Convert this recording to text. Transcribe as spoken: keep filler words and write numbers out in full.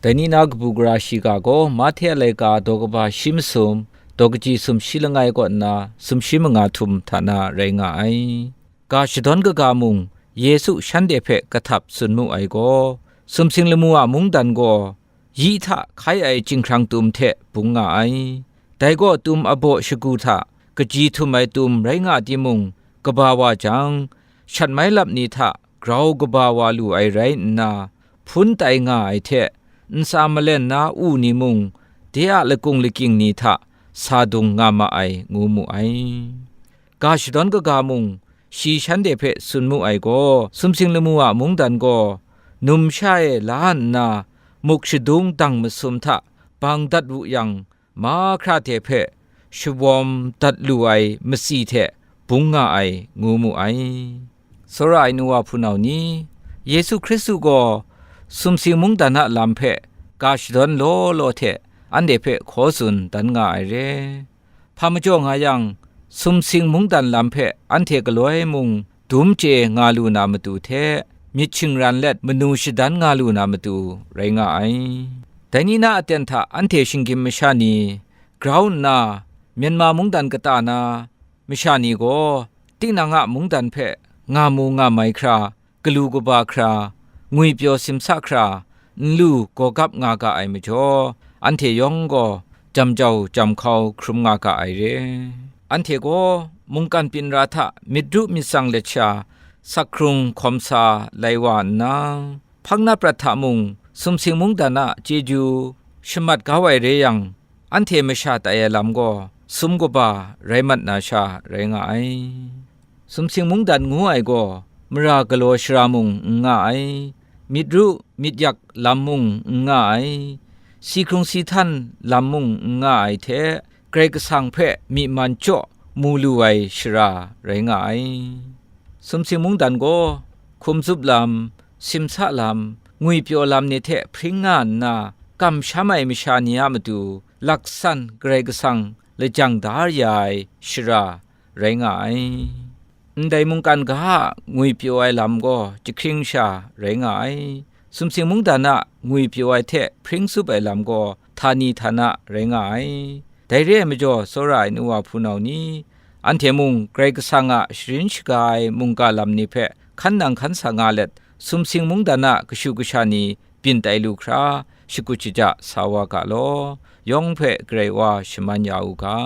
Dai ni na kabu gara shiga gaw Mahte a laika daw kaba shi masum, daw kaji sumshi langai kaw nna sumshi manga htum hta na rai nga ai. Ga shadawn kaga mung, Yesu shanhte hpe kahtap tsun mu ai gaw, sumsing lamu a mungdan gaw yi hta hkai ai chyinghkrang tum hte bung nga ai. Dai gaw tum abaw shagu hta kaji htum ai tum rai nga timung, kaba wa jang, shat mai lap ni hta grau kaba wa lu ai rai nna, hpun tai nga ai hte, ntsa malen na u ni mung, de a lakung lakying ni hta sa dung nga ma ai, ngu mu ai. Ga shadawn kaga mung, shi shanhte hpe tsun mu ai gaw, sumsing lamu a mungdan gaw, numsha e la nna, muk shadung dang masum hta bang dat wu yang, mahkra hte hpe shawawm dat lu ai matsi hte bung nga ai, ngu mu ai. Tsawra ai nu wa hpunau ni, Yesu Hkristu gaw sumsing mungdan a lam hpe ga shadawn law law hte anhte hpe hkaw tsun dan nga ai re. Hpa majaw nga yang, sumsing mungdan lam hpe anhte galoi mung dum chye nga lu na matu hte, myit shingran let manu shadan nga lu na matu rai nga ai. Dai ni na aten hta anhte shinggyim masha ni grau nna, Myanmar mungdan kata na masha ni gaw, tinang a mungdan hpe nga mu nga mai hkra, galu kaba hkra, ngwipyaw simsa hkra, nlu gawgap nga ga ai majaw, anhte yawng gaw jam jau jam hkau hkrum nga ga ai re. Anhte gaw mungkan byin ra hta myit ru myit tsang let sha, sak hkrung hkawm sa lai wa nna, hpang na prat hta mung, sumsing mungdan a chyeju shamat kau ai re yang, anhte masha tai ai lam gaw sum kaba rai mat na sha rai nga ai. Sumsing mungdan ngu ai gaw, mara galaw shara mung n nga ai, myit ru myit yak lam mung n nga ai, si hkrung si htan lam mung n nga ai hte, Karai Kasang hpe myi man jaw mu lu ai shara rai nga ai. Sumsing mungdan gaw, hkum tsup lam, simsa lam, ngwipyaw lam ni hte hpring nga nna, kamsham ai masha ni a matu laksan Karai Kasang lajang da ya ai shara rai nga ai. Ndai mungkan ga a ngwipyaw ai lam gaw jahkring sha rai nga ai. Sumsing mungdan a ngwipyaw ai hte hpring tsup ai lam gaw htani htana rai nga ai. Dai re ai majaw, tsawra ai nu wa hpunau ni, anhte mung Karai Kasang a sharin shaga ai mungga lam ni hpe hkan nang hkan sa nga let, sumsing mungdan a kashu kasha ni byin tai lu hkra, shakut shaja sa wa ga law, yawng hpe Karai wa shaman ya u ga.